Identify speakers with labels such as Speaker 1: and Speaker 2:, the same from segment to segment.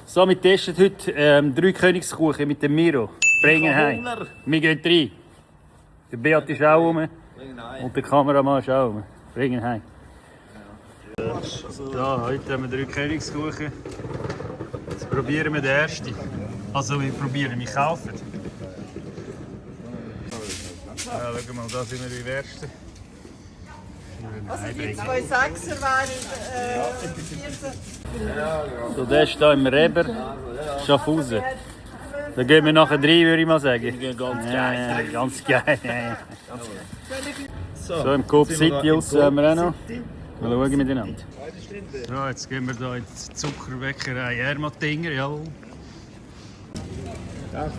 Speaker 1: So, wir testen heute 3 Königskuchen mit dem Miro. Bringen heim. Wir gehen rein. Der Beat ist auch rum. Und der Kameramann ist auch rum. Bringen heim. So, heute haben wir 3 Königskuchen. Jetzt probieren wir den ersten. Also wir probieren, wir kaufen. Ja, schau mal, da sind wir die Ersten.
Speaker 2: Also die 2 Sechser waren 14.
Speaker 1: So, der ist hier im Reber, Schaffhausen. Da gehen wir nachher rein, würde ich mal sagen. Wir gehen ganz geil. Ja, ganz geil. Ja. So, im Coop City aussen haben wir auch noch. Mal schauen miteinander. So, jetzt gehen wir hier in die Zuckerbäckerei Ermatinger, jawohl. Da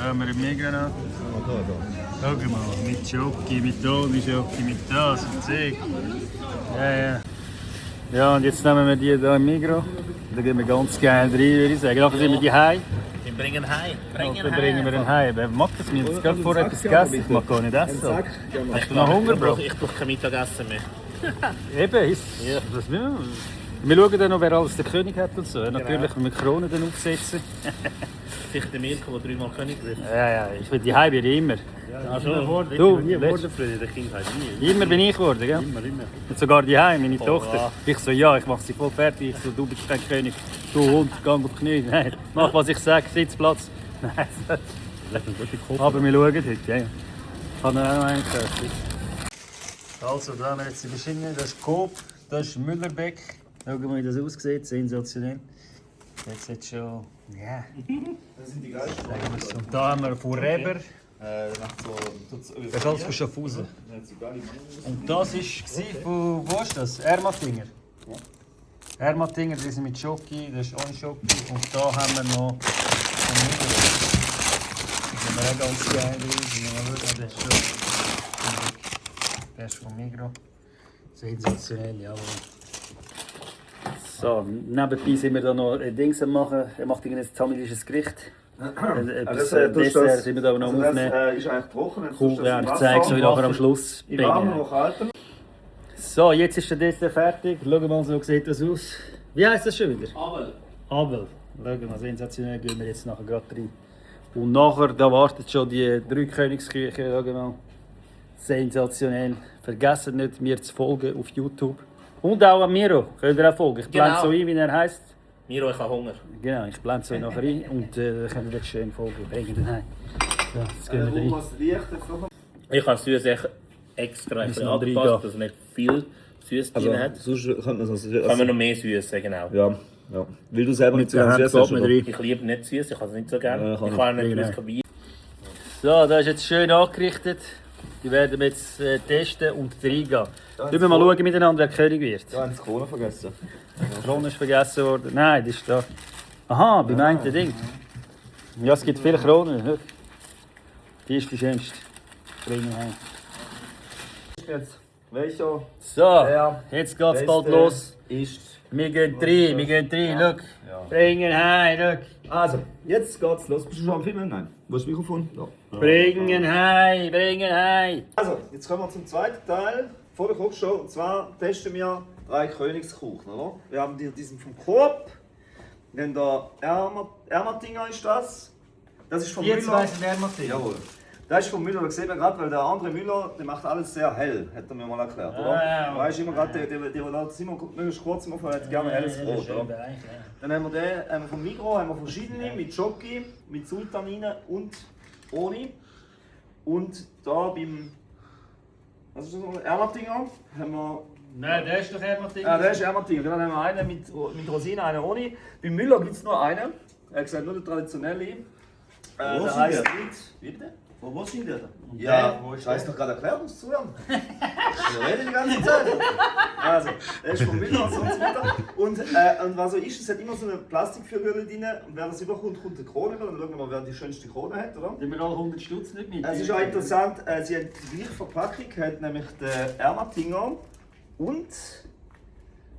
Speaker 1: haben wir im Migros. Schau mal, mit Schoki, mit ohne Schoki, mit das und Zeug. Ja. Ja, und jetzt nehmen wir die hier im Migros. Da gehen wir ganz geil rein, würde ich sagen. Nachher sind wir die heim.
Speaker 3: Wir bringen heim.
Speaker 1: Dann bringen wir ihn heim. Wer mag das? Wir haben jetzt gerade vorher etwas gegessen. Ich mag gar nicht essen. Hast du noch Hunger, Bro?
Speaker 3: Ich brauche kein Mittagessen mehr.
Speaker 1: Eben, ist das nicht mehr. Wir schauen dann noch, wer alles den König hat und so. Natürlich, wenn wir Kronen dann aufsetzen.
Speaker 3: Vielleicht der Mirko, der 3-mal König wird.
Speaker 1: Ja, ich bin die Heim immer.
Speaker 3: Ja, schon.
Speaker 1: Du,
Speaker 3: nie geworden, Freddy, der Kind halt nie.
Speaker 1: Immer bin ich geworden, gell?
Speaker 3: Immer.
Speaker 1: Und sogar die Heim, meine
Speaker 3: Oh,
Speaker 1: Tochter.
Speaker 3: ja.
Speaker 1: Ich so, ja, ich mache sie voll fertig. Ich so, du bist kein König. Du Hund, gang auf die Knie. Nein, mach was ich sage, Sitzplatz. Nein, aber wir schauen heute, ja. Ich habe noch einen gekauft. Also, da haben wir jetzt die verschiedenen. Das ist Coop, das ist Müllerbeck. Schauen wir mal, wie das aussieht. Sensationell. Jetzt schon. Ja.
Speaker 4: Das sind die geilsten.
Speaker 1: Und da haben wir von Reber.
Speaker 4: Das
Speaker 1: Das ist alles von Schaffhausen. Und das war von, wo ist das? Ermatinger. Ermatinger, die sind mit Schoki, das ist ohne Schoki. Und da haben wir noch von Migros. Die sind auch ganz geil drin. Das ist schon. Der ist von Migros. Sensationell, jawohl. So, nebenbei sind wir da noch Dings am machen. Er macht ein tamilisches Gericht. Dessert sind wir da noch aufnehmen.
Speaker 4: Das ist eigentlich trocken.
Speaker 1: Cool, ja, ich zeige es euch nachher am Schluss.
Speaker 4: In warm noch halten.
Speaker 1: So, jetzt ist der Dessert fertig. Schauen mal, so sieht das aus. Wie heisst das schon wieder?
Speaker 3: Abel.
Speaker 1: Abel. Schauen mal, sensationell gehen wir jetzt nachher gerade rein. Und nachher, da wartet schon die 3 Königsküche. Schauen mal. Sensationell. Vergesst nicht, mir zu folgen auf YouTube. Und auch an Miro. Könnt ihr auch folgen. Ich blende so ein, wie er heisst.
Speaker 3: Miro, ich habe Hunger.
Speaker 1: Genau, ich blende so nachher ein. Und dann könnt ihr jetzt schön folgen. Bringen den heim. So, jetzt gehen wir rein.
Speaker 4: Was Licht jetzt noch?
Speaker 3: Ich habe süß extra ein bisschen
Speaker 1: noch reingehen.
Speaker 3: angepasst, dass es nicht viel Süß drin hat.
Speaker 4: Sonst könnte man so.
Speaker 3: Können wir noch mehr Süße, genau.
Speaker 4: Ja. Weil du selber nicht so gerne süß hast. Oder?
Speaker 3: Ich liebe nicht süß, ich habe es nicht so gerne.
Speaker 4: Ja,
Speaker 3: Ich kann nicht
Speaker 1: Genau.
Speaker 3: Muscovy.
Speaker 1: So, das ist jetzt schön angerichtet. Die werden wir jetzt testen und reingehen. Schauen wir mal schauen miteinander, wer König wird.
Speaker 4: Da haben sie die Krone vergessen.
Speaker 1: Die Krone ist vergessen worden. Nein, die ist da. Aha, beim einen Ding. Ja, es gibt viele Kronen. Schau. Die ist die schönste. Bringen wir heim.
Speaker 4: Jetzt. Welcher
Speaker 1: So,
Speaker 4: Der
Speaker 1: jetzt geht es
Speaker 4: Beste
Speaker 1: bald los.
Speaker 4: ist.
Speaker 1: Wir gehen rein, schau.
Speaker 4: Ja.
Speaker 1: Bringen heim, schau.
Speaker 4: Also, jetzt geht's los. Bist du schon am Filmen? Nein. Wo ist das Mikrofon? Ja.
Speaker 1: Bringen heim.
Speaker 4: Also, jetzt kommen wir zum zweiten Teil von der Kochshow. Und zwar testen wir 3 Königskuchen, oder? Wir haben diesen vom Coop. Dann der Ermatinger ist das. Das ist vom
Speaker 1: Die
Speaker 4: Müller.
Speaker 1: zwei sind Ermatinger.
Speaker 4: Jawohl. Das ist vom Müller, das sehen wir gerade, weil der andere Müller, der macht alles sehr hell, hat er mir mal erklärt, oder?
Speaker 1: Ja.
Speaker 4: Weißt du immer gerade, der lässt immer möglichst kurz im hat gerne helles Brot, oder? Dann haben wir den vom Migros, haben wir verschiedene mit Schoki, mit Sultanine und ohne. Und da beim Ermatinger haben wir.
Speaker 1: Nein, der ist doch Ermatinger.
Speaker 4: Der ist Ermatinger. Dann haben wir einen mit Rosinen, einen ohne. Beim Müller gibt es nur einen. Er hat gesagt, nur der traditionelle. Der heißt nicht. Wie bitte?
Speaker 5: Wo sind die da?
Speaker 4: Ja, scheiß doch gerade erklärt uns zuhören. Wir reden die ganze Zeit. Also, der ist vom Müller und so weiter. Und was so ist, es hat immer so eine Plastikfigur drin. Und wer das überkommt, kommt eine Krone. Dann schauen wir mal, wer die schönste Krone hat, oder?
Speaker 1: Die haben alle 100 Stutz nicht mit.
Speaker 4: Es ist auch interessant, sie hat die gleiche Verpackung, hat nämlich der Ermatinger und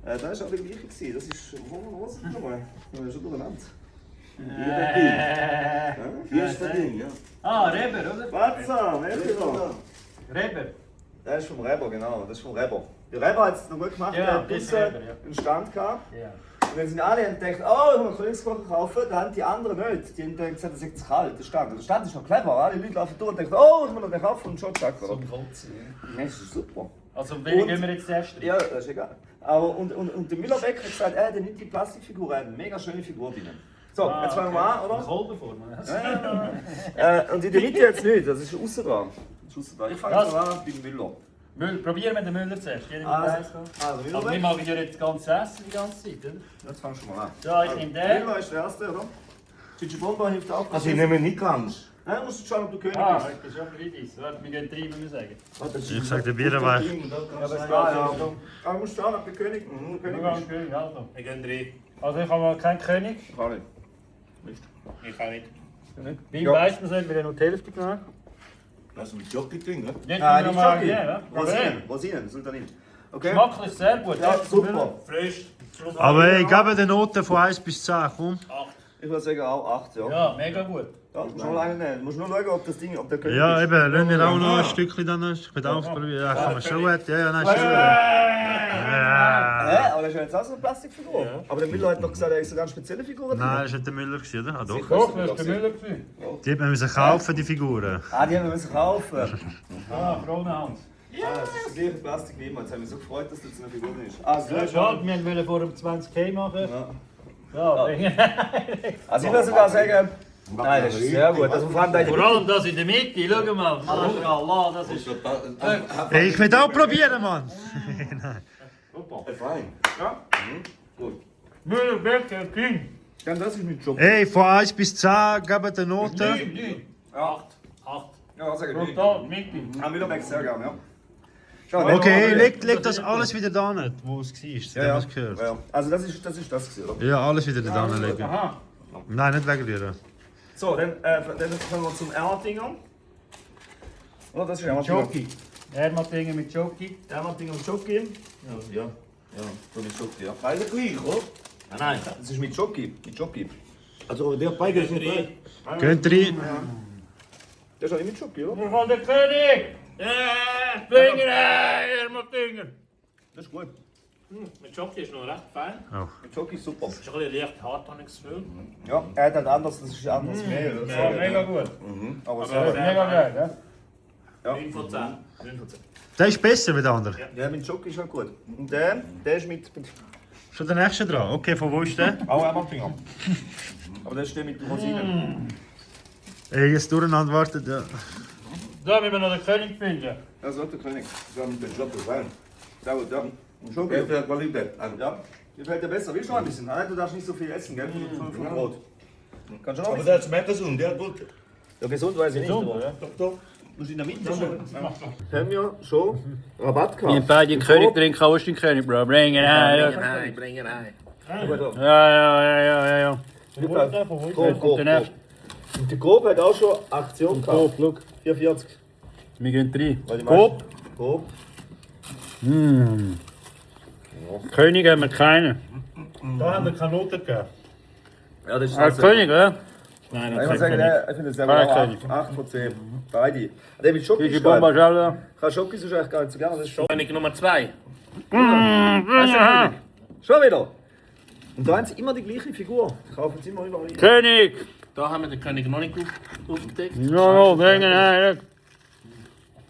Speaker 4: da war auch der gleiche. Das ist, wo ist das nochmal? Das ist schon durcheinander.
Speaker 5: Hier ist das Ding, ja.
Speaker 1: Ah, Reber, oder?
Speaker 4: Patzer, Reber.
Speaker 1: Reber.
Speaker 4: Der ist vom Reber, genau, das ist vom Reber. Der Reber hat es noch gut gemacht,
Speaker 1: Ja,
Speaker 4: der hat
Speaker 1: das ist
Speaker 4: draussen
Speaker 1: Reber, ja.
Speaker 4: einen Stand gehabt.
Speaker 1: Ja.
Speaker 4: Und dann sind alle und denken, oh, ich muss einen Königskocher kaufen, dann haben die anderen nicht. Die haben dann gesagt, das ist zu kalt, der Stand. Der Stand ist noch clever, alle Leute laufen durch und denken, oh, ich muss noch den kaufen und schon zack. Oder? Nein, das ist super.
Speaker 1: Also, wie gehen wir jetzt testen?
Speaker 4: Ja, das ist egal. Aber, und der Müllerbeck hat gesagt, der nimmt die Plastikfigur, er hat eine mega schöne Figur drin. So, jetzt fangen wir an, oder?
Speaker 1: Kolbenform.
Speaker 4: Und in der Mitte jetzt nicht, das ist außen dran. Ich fange jetzt mal an beim Müller.
Speaker 1: Probieren wir den Müller zuerst. Jeder mit
Speaker 4: Also,
Speaker 1: eins.
Speaker 4: also
Speaker 1: Aber wir
Speaker 4: Müllerbeck.
Speaker 1: machen ja jetzt ganz Essen die ganze Zeit, oder?
Speaker 4: Jetzt fangst du mal an.
Speaker 1: Ja, ich nehme den.
Speaker 4: Müller ist der erste, oder? Gigi Bomba hilft auch.
Speaker 5: Also ich nehme nicht ganz.
Speaker 4: Nein, musst du schauen, ob du König
Speaker 1: Ah,
Speaker 4: bist.
Speaker 1: das ist aber wie dies. Warte, wir gehen drei, müssen wir sagen.
Speaker 6: Ich sag, der Bier war.
Speaker 4: Ja, aber es geht ja. Aber du musst schauen, ob du König
Speaker 1: Wir
Speaker 4: bist.
Speaker 1: gehen König, also.
Speaker 3: Wir gehen 3.
Speaker 1: Also ich habe mal keinen König.
Speaker 4: Kann nicht.
Speaker 3: Ich kann nicht.
Speaker 1: Wie weiss man, sollen wir noch die Hälfte genommen?
Speaker 5: Das ist mit Jockey drin, ne?
Speaker 1: Jetzt
Speaker 4: Ah,
Speaker 1: müssen
Speaker 4: die
Speaker 1: wir mal
Speaker 4: Schoki.
Speaker 1: gehen, oder?
Speaker 4: Rosinen, Sultanin. Okay?
Speaker 1: Geschmacklich sehr gut.
Speaker 4: Ja,
Speaker 1: Erst Müller.
Speaker 4: super.
Speaker 3: Frisch.
Speaker 6: Aber hey, gib mir die Note von 1 bis 10, komm.
Speaker 4: Ich würde sagen auch 8, ja.
Speaker 1: Ja, mega gut.
Speaker 4: Ja, du musst noch lange nehmen. Du musst nur schauen, ob das Ding, ob der König
Speaker 6: Ja,
Speaker 4: ist.
Speaker 6: eben, lass mir auch noch ein Stückchen dann. Ich will auch probieren. Ja, kann man schon gut. Ja, nein, schon gut. Ja.
Speaker 4: Aber das ist ja jetzt auch so eine Plastikfigur. Ja. Aber der Müller hat noch gesagt, er ist eine ganz spezielle Figur. drin.
Speaker 6: Nein, das war nicht der Müller, gewesen, oder? Ah, doch.
Speaker 1: Doch, das war der Müller. gewesen.
Speaker 6: Die hat man müssen kaufen, die Figuren.
Speaker 4: Ah, die haben wir müssen kaufen.
Speaker 1: Ah, Frauenhand.
Speaker 4: Ah, das ist das gleiche Plastik wie immer. Jetzt haben wir so gefreut, dass das jetzt eine Figur ist. Also,
Speaker 1: Ja, schade, wir wollten vor dem 20k machen.
Speaker 4: Ja.
Speaker 1: Ja,
Speaker 4: Also ich würde sogar sagen, nein, das ist sehr gut. Also vor allem deine
Speaker 1: vor allem das in der Mitte, schau mal. Mashallah, das ist...
Speaker 6: Hey, ich will auch probieren, Mann.
Speaker 5: Fein.
Speaker 4: Ja.
Speaker 1: Müller, Becker, King.
Speaker 4: Dann das ist mit Job.
Speaker 6: Hey, von 1 bis 10, gib mir die Note.
Speaker 1: 9.
Speaker 4: Ja.
Speaker 1: 8.
Speaker 4: Ja, was sag ich nicht.
Speaker 1: Total, Mitte.
Speaker 4: Ah, Müller sehr gerne, ja. Schau,
Speaker 6: Okay, leg das alles wieder da nicht, wo es war. Das
Speaker 4: Ja, ja.
Speaker 6: hast du gehört.
Speaker 4: Ja. Also das ist das gewesen, oder?
Speaker 6: Ja, alles wieder da legen.
Speaker 1: Aha.
Speaker 6: Nein, nicht wegen dir.
Speaker 4: So, dann kommen wir zum Ermatinger. Oder das ist Ermatinger.
Speaker 1: Jockey. Ermatinger mit Jockey.
Speaker 4: Ermatinger und Jockey.
Speaker 5: Ja, so mit Jockey. Ja, beide gleich, oder?
Speaker 3: Nein.
Speaker 4: Das ist mit Jockey. Mit Jockey.
Speaker 5: Also der beide ist nicht.
Speaker 6: Geht rein.
Speaker 4: Das ist auch nicht mit Jockey, oder?
Speaker 1: Wir von der König. Ja, Finger, Ermatinger.
Speaker 4: Das ist gut.
Speaker 3: Mit Jockey ist noch recht fein.
Speaker 4: Mit Jockey ist super.
Speaker 3: Ist ein bisschen leicht hart, habe ich das Gefühl.
Speaker 4: Ja, er hat halt anders, das ist anders Mehl. oder so.
Speaker 1: Ja, mega gut.
Speaker 4: Aber
Speaker 3: Aber
Speaker 4: so.
Speaker 1: Mega geil, ja?
Speaker 4: Ja.
Speaker 3: 9 von 10. 9 von 10.
Speaker 6: Der ist besser wie der andere.
Speaker 4: Ja, mit Jockey ist auch gut. Und der ist mit
Speaker 6: Schon der nächste dran. Okay, von wo ist der?
Speaker 4: auch Ermatinger. Aber der ist der mit den Rosinen.
Speaker 6: Ey, jetzt durcheinander wartet. Ja.
Speaker 1: Da müssen wir noch den König finden.
Speaker 4: Das ist der König.
Speaker 5: Ja, mit dem Jockey fein.
Speaker 4: Sehr gut, ja. Und Jockey.
Speaker 5: Er hat Qualität.
Speaker 4: Ja, dir fällt dir besser. Willst du noch ein bisschen? Nein, du darfst nicht so viel essen, gell? Vom Brot. Kannst du noch ein
Speaker 5: Aber
Speaker 4: bisschen?
Speaker 5: der schmeckt gesund, der gut.
Speaker 4: Ja, gesund weiß ich nicht.
Speaker 1: Gesund,
Speaker 4: aber
Speaker 1: ja.
Speaker 5: Doch.
Speaker 4: Musst du in der Mitte schon. Haben wir schon Rabatt
Speaker 1: Wir
Speaker 4: gehabt?
Speaker 1: beide König trinken, auch den König, Bro. Bring it rein.
Speaker 3: Nein, bring ihn rein.
Speaker 1: Ja.
Speaker 4: Grob.
Speaker 1: Der nächste.
Speaker 4: Und der Grob hat auch schon Aktion gehabt.
Speaker 1: Look.
Speaker 4: 44.
Speaker 1: Wir gehen drei.
Speaker 4: Weil die
Speaker 1: Grob.
Speaker 4: meisten- Grob.
Speaker 1: König haben wir keinen.
Speaker 6: Da haben wir keine Note gegeben.
Speaker 4: Ja, das ist
Speaker 1: Als König, oder?
Speaker 3: Nein,
Speaker 4: Ich muss sagen, ich finde es sehr
Speaker 1: Ah,
Speaker 4: gut.
Speaker 1: König.
Speaker 4: 8 von 10. Beide. Der mit Schoki
Speaker 1: Gigi
Speaker 4: ist
Speaker 1: Bomba
Speaker 4: geil.
Speaker 1: Schauder.
Speaker 4: Kann Schoki sonst eigentlich gar nicht so gerne. Das ist schon.
Speaker 3: König Nummer 2.
Speaker 4: Schon wieder. Und da haben sie immer die gleiche Figur. Kaufen sie immer überall ein.
Speaker 1: König!
Speaker 3: Da haben wir den König noch nicht aufgedeckt.
Speaker 1: Ja, bring ihn rein.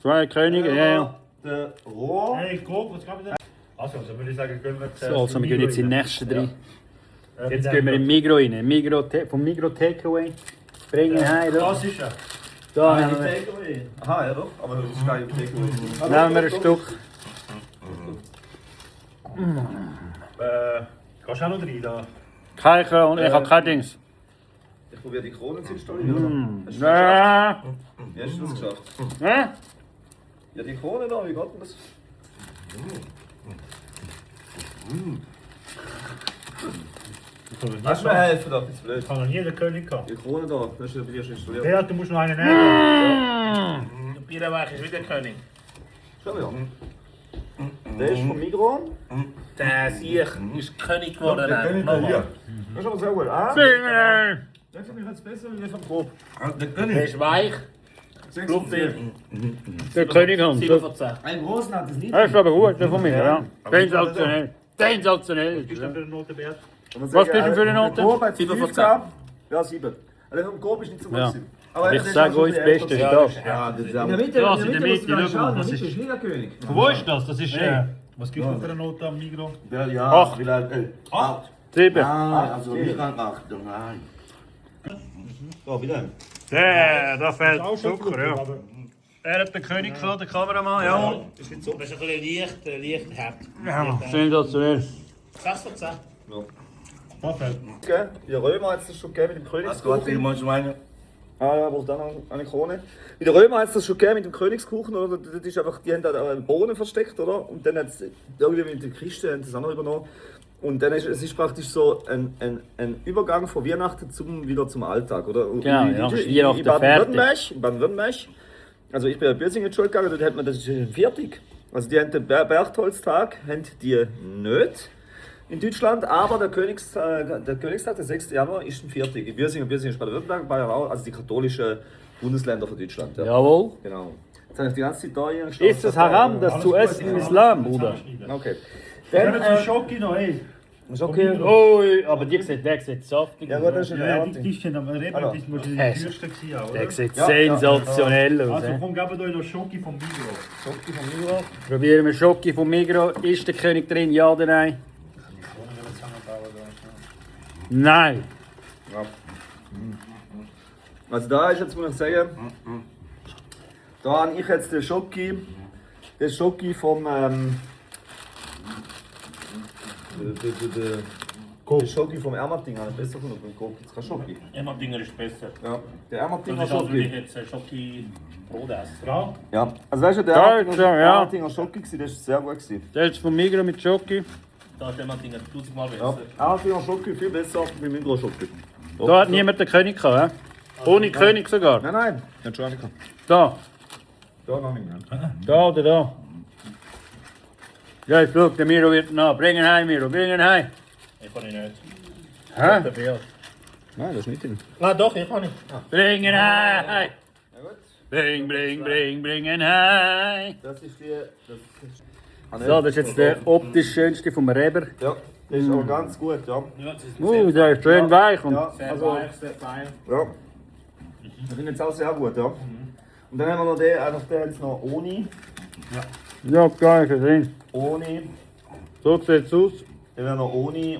Speaker 1: 2 Könige, ja.
Speaker 4: Der Rohr.
Speaker 6: Hey, grob, was gab ich denn? Also, dann würde ich sagen, gehen wir
Speaker 1: So, also wir gehen jetzt in den nächsten drei. Jetzt gehen wir in Migro rein. Vom Migro Takeaway. Bring ihn heim. Da
Speaker 6: ist er.
Speaker 1: Da haben wir,
Speaker 4: Aha, ja doch. Aber das ist kein Takeaway.
Speaker 1: nehmen wir ein Stück.
Speaker 6: Kannst du auch noch rein da?
Speaker 1: Kein und ich habe kein Dings.
Speaker 4: Ich probiere die Kronen zu installieren. Hast du das geschafft?
Speaker 1: Ja.
Speaker 4: Wie hast du das geschafft?
Speaker 1: Ja?
Speaker 4: Ja, die Krone da, wie geht denn das? Kannst du mir helfen, da? Das ist blöd.
Speaker 6: Ich habe noch nie den König gehabt.
Speaker 4: Die Krone da, das ist ja bei dir schon installiert.
Speaker 6: Ja, du musst noch einen nehmen.
Speaker 3: Der Bierweich ist wieder König.
Speaker 4: Schon wieder. Der ist vom Migros.
Speaker 3: Der Sieg ist König geworden.
Speaker 5: Der König
Speaker 3: Nochmal.
Speaker 5: hier.
Speaker 4: Das ist aber sehr gut. Ah,
Speaker 1: Bring ihn rein.
Speaker 4: der finde ich jetzt besser wie der vom Grob.
Speaker 5: Der
Speaker 3: Der
Speaker 5: König.
Speaker 3: ist weich.
Speaker 4: 6 von 10.
Speaker 1: Der König haben.
Speaker 3: 7 von 10.
Speaker 4: Ein großen hat es nicht.
Speaker 1: Das ist aber gut, der von mir, ja. Sensationell. Sensationell.
Speaker 6: Was ist denn für eine Note wert?
Speaker 1: Was bist du für eine Note?
Speaker 4: Der Coop hat
Speaker 3: 7 von
Speaker 4: 5
Speaker 3: 10.
Speaker 4: gehabt. Ja, 7. Also vom Coop ist nicht so gut.
Speaker 1: Ja.
Speaker 4: gewesen.
Speaker 1: Aber ich
Speaker 4: das
Speaker 1: sage
Speaker 4: schon
Speaker 1: euch, das
Speaker 4: ein
Speaker 1: Beste ist
Speaker 4: bisschen
Speaker 1: das.
Speaker 5: Ja, das ist
Speaker 4: älter. In der
Speaker 5: auch...
Speaker 4: Mitte,
Speaker 6: Ja,
Speaker 4: in
Speaker 6: in
Speaker 4: der
Speaker 6: der
Speaker 4: Mitte,
Speaker 6: Mitte,
Speaker 4: musst du
Speaker 6: schau mal,
Speaker 4: schauen.
Speaker 6: das
Speaker 4: Das
Speaker 6: ist-
Speaker 4: ist Liga-König.
Speaker 6: Wo ist das? Das ist... Was gibt es für eine Note am Migros?
Speaker 5: Ja,
Speaker 1: Acht.
Speaker 5: vielleicht...
Speaker 1: 7.
Speaker 5: Ah, also nicht an 8, nein.
Speaker 4: So, wieder.
Speaker 1: Da fehlt Zucker, ja. Er hat den König gehabt, der Kameramann, ja.
Speaker 3: Das ist ein bisschen leicht hart.
Speaker 1: Ja, sensationell.
Speaker 3: 6 von 10.
Speaker 6: Da fällt.
Speaker 4: Okay. Die Römer hat es das schon gegeben mit dem
Speaker 5: Was Gott, ich
Speaker 4: Königskuchen.
Speaker 5: muss meine...
Speaker 4: Ah ja, braucht auch noch eine Krone. Bei den Römern hat es das schon gegeben mit dem Königskuchen, oder? Das ist einfach, die haben da Bohnen versteckt, oder? Und dann hat es irgendwie mit den Christen haben das auch noch übernommen. Und dann ist es ist praktisch so ein Übergang von Weihnachten wieder zum Alltag, oder?
Speaker 1: Genau,
Speaker 4: In-
Speaker 1: ja,
Speaker 4: in-
Speaker 1: Weihnachten
Speaker 4: in Baden-Württemberg, also ich bin in Bürzingen zur Schule gegangen, dort hat man das ist fertig. Also die haben den Berchtolztag, haben die nicht in Deutschland, aber der Königstag, der 6. Januar, ist ein Viertig. In Bürzingen ist Baden-Württemberg, Bayern auch, also die katholischen Bundesländer von Deutschland. Ja.
Speaker 1: Jawohl.
Speaker 4: Genau. Jetzt habe ich die ganze Zeit da hier
Speaker 1: Ist es haram, das zu essen im Islam, Bruder?
Speaker 4: Okay.
Speaker 6: Dann
Speaker 4: Dann,
Speaker 6: haben Schoki noch, ey.
Speaker 4: ist okay.
Speaker 1: Ui, aber der sieht saftig
Speaker 4: Ja
Speaker 1: aus.
Speaker 4: gut, das ist ein
Speaker 6: Ja,
Speaker 4: Erwartung.
Speaker 6: die sind am Reben,
Speaker 4: Hallo.
Speaker 6: das muss die
Speaker 1: Hey.
Speaker 6: teuerste gewesen, oder?
Speaker 1: Der sieht
Speaker 4: Ja,
Speaker 1: sensationell aus.
Speaker 6: Also
Speaker 1: hä?
Speaker 6: komm, geben euch noch Schoki vom Migros.
Speaker 4: Schoki vom Migros.
Speaker 1: Probieren wir Schoki vom Migros. Ist der König drin? Ja oder nein? Nein.
Speaker 4: Also da ist jetzt, muss ich sagen, da habe ich jetzt den Schoki vom den Schoki vom Ermating habe ich besser gefunden. Beim Coop gibt es keinen Schoki.
Speaker 3: Emmerdinger ist besser.
Speaker 4: Ja, der Ermatinger
Speaker 3: Das ist also, wenn ich
Speaker 4: Schoki.
Speaker 3: jetzt Schoki-Brot esse.
Speaker 6: Ja,
Speaker 4: Ja, also weißt du, der
Speaker 1: Da
Speaker 4: Ermatinger
Speaker 1: ist er, ja.
Speaker 4: Ermatinger Schoki gewesen, das war sehr gut gewesen.
Speaker 1: Der ist vom Migros mit Schoki.
Speaker 3: Da ist Emmerdinger 1000-mal
Speaker 4: Ja,
Speaker 3: besser.
Speaker 4: Ermatinger Schoki viel besser als beim Migros Schoki.
Speaker 1: Da hat niemand den König gehabt. Hä? Ohne König sogar.
Speaker 4: Nein, hat schon nicht gehabt.
Speaker 1: Da.
Speaker 4: Da noch nicht mehr.
Speaker 1: Da oder da. Ja, jetzt schau, der Miro wird nach. Bring ihn heim, Miro. Bring ihn heim.
Speaker 3: Ich kann ihn nicht.
Speaker 1: Hä?
Speaker 3: Der Bär.
Speaker 4: Nein, das ist nicht drin.
Speaker 3: Ah, doch, ich kann nicht.
Speaker 1: Bring ihn heim.
Speaker 4: Ja gut.
Speaker 1: Bring ihn heim.
Speaker 4: Das ist die... Das ist,
Speaker 1: So, das ist jetzt der optisch schönste vom Reber.
Speaker 4: Ja, das ist aber ganz gut, ja.
Speaker 3: Ja, das ist
Speaker 1: Der ist schön weich. Und
Speaker 4: Ja,
Speaker 3: sehr
Speaker 4: also,
Speaker 3: weich, sehr fein.
Speaker 4: ja. Ich finde jetzt auch sehr gut, ja. Und dann haben wir noch den, einfach den jetzt noch ohne.
Speaker 1: ja, gar nicht gesehen.
Speaker 4: Ohne.
Speaker 1: So sieht es aus.
Speaker 4: Den wäre noch ohne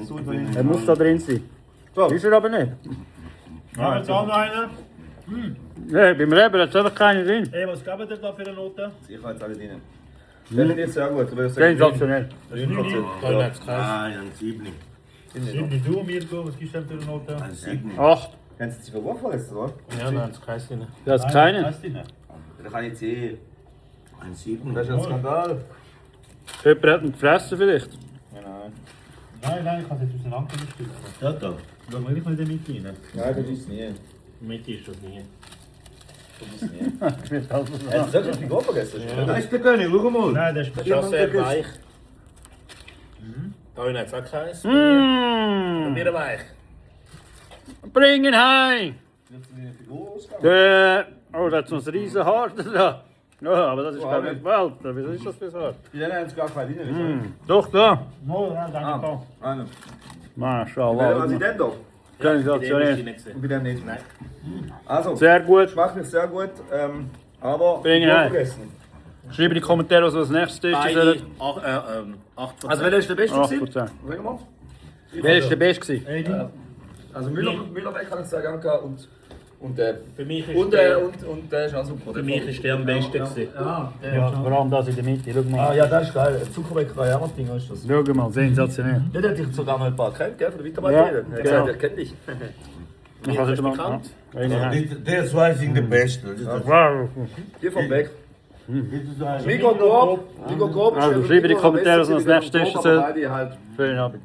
Speaker 4: so drin.
Speaker 1: Er muss da drin sein.
Speaker 4: So.
Speaker 1: Ist er aber nicht.
Speaker 6: ja, jetzt auch noch einer.
Speaker 1: Nein, beim Reber hat es einfach keine drin.
Speaker 6: Ey, was geben ihr da für eine Note?
Speaker 4: Ich habe jetzt alle drin. Den finde ich jetzt sehr gut. Ich würde sagen,
Speaker 1: Sensationell.
Speaker 4: 9%.
Speaker 3: Da
Speaker 4: Ja.
Speaker 3: hat es geheißen.
Speaker 5: Ah, ein 7.
Speaker 6: Simni, du, Mirko, was gibst du denn für eine Note?
Speaker 5: Ein 7.
Speaker 1: 8.
Speaker 4: Haben Sie sich verworfen verletzt, oder?
Speaker 3: Ja, da hat es geheißen.
Speaker 1: Das ist keine.
Speaker 6: Weißt du nicht?
Speaker 4: Da kann ich sehen.
Speaker 5: Ein 7.
Speaker 4: Das ist ein Skandal.
Speaker 1: Jemand hat ihn gefressen vielleicht.
Speaker 6: Nein, ich kann es jetzt auseinandergestellt.
Speaker 5: Ja, da.
Speaker 6: Da will ich nicht mit rein.
Speaker 4: Nein, das ist nie.
Speaker 3: Mitte ist das nie.
Speaker 4: Hast du wirklich Figur vergessen?
Speaker 5: Da ist der König, schau mal.
Speaker 6: Nein, das ist
Speaker 3: Das ist auch sehr weich. Da hat es auch geheißen.
Speaker 1: Mmh.
Speaker 3: Wieder weich.
Speaker 1: Bring ihn heim.
Speaker 4: Jetzt eine Figur ausgegangen.
Speaker 1: Oh, da hat so ein riesen Haar da. Ja, aber das ist glaube ich Welt. Wieso ist das für so?
Speaker 4: Die haben gar keine drin.
Speaker 1: Doch, da.
Speaker 6: No, ja, danke.
Speaker 4: Einer.
Speaker 1: Mashallah.
Speaker 4: Was ist denn da?
Speaker 1: Sensationell.
Speaker 4: Und bei dem nicht.
Speaker 3: Nein.
Speaker 4: Also,
Speaker 1: Sehr gut.
Speaker 4: schmeckt nicht sehr gut. Aber
Speaker 1: Bring ihn
Speaker 4: Figur
Speaker 1: heim.
Speaker 4: vergessen.
Speaker 1: Schreibe in die Kommentare, was das nächste ist.
Speaker 3: Beide 8 von
Speaker 4: Also,
Speaker 3: 10.
Speaker 4: wer ist der Beste?
Speaker 1: 8
Speaker 4: gewesen?
Speaker 1: von 10.
Speaker 4: Sag mal.
Speaker 1: Wer ist der Beste gewesen?
Speaker 6: Ey, die.
Speaker 4: Also Müllerbeck hat es sehr gerne gehabt und
Speaker 3: Für mich ist
Speaker 4: und
Speaker 3: der,
Speaker 4: der ist auch super.
Speaker 3: für mich ist der am besten gewesen.
Speaker 1: Ja, vor allem das in der Mitte. Schau
Speaker 4: Ah
Speaker 1: mal.
Speaker 4: ja, das ist geil. Zuckerbäckerei Ermating ist das.
Speaker 1: Schau mal, sensationell.
Speaker 4: Ja, der hat dich sogar noch ein paar kennt, gell, von der
Speaker 1: Ja,
Speaker 4: Weiterarbeit. Er hat
Speaker 1: genau.
Speaker 4: gesagt, er kennt dich.
Speaker 1: Ich habe
Speaker 3: ist
Speaker 1: es mal
Speaker 3: bekannt.
Speaker 1: Bring ihn heim.
Speaker 5: Der ist weiß ich der Beste.
Speaker 1: Wow.
Speaker 4: Hier vom Beck.
Speaker 5: Das ist
Speaker 4: Migo Grob. Migo Grob.
Speaker 1: Also, schreibe in die Kommentare, was das nächste ist.
Speaker 4: Aber beide halt.
Speaker 1: Schönen Abend.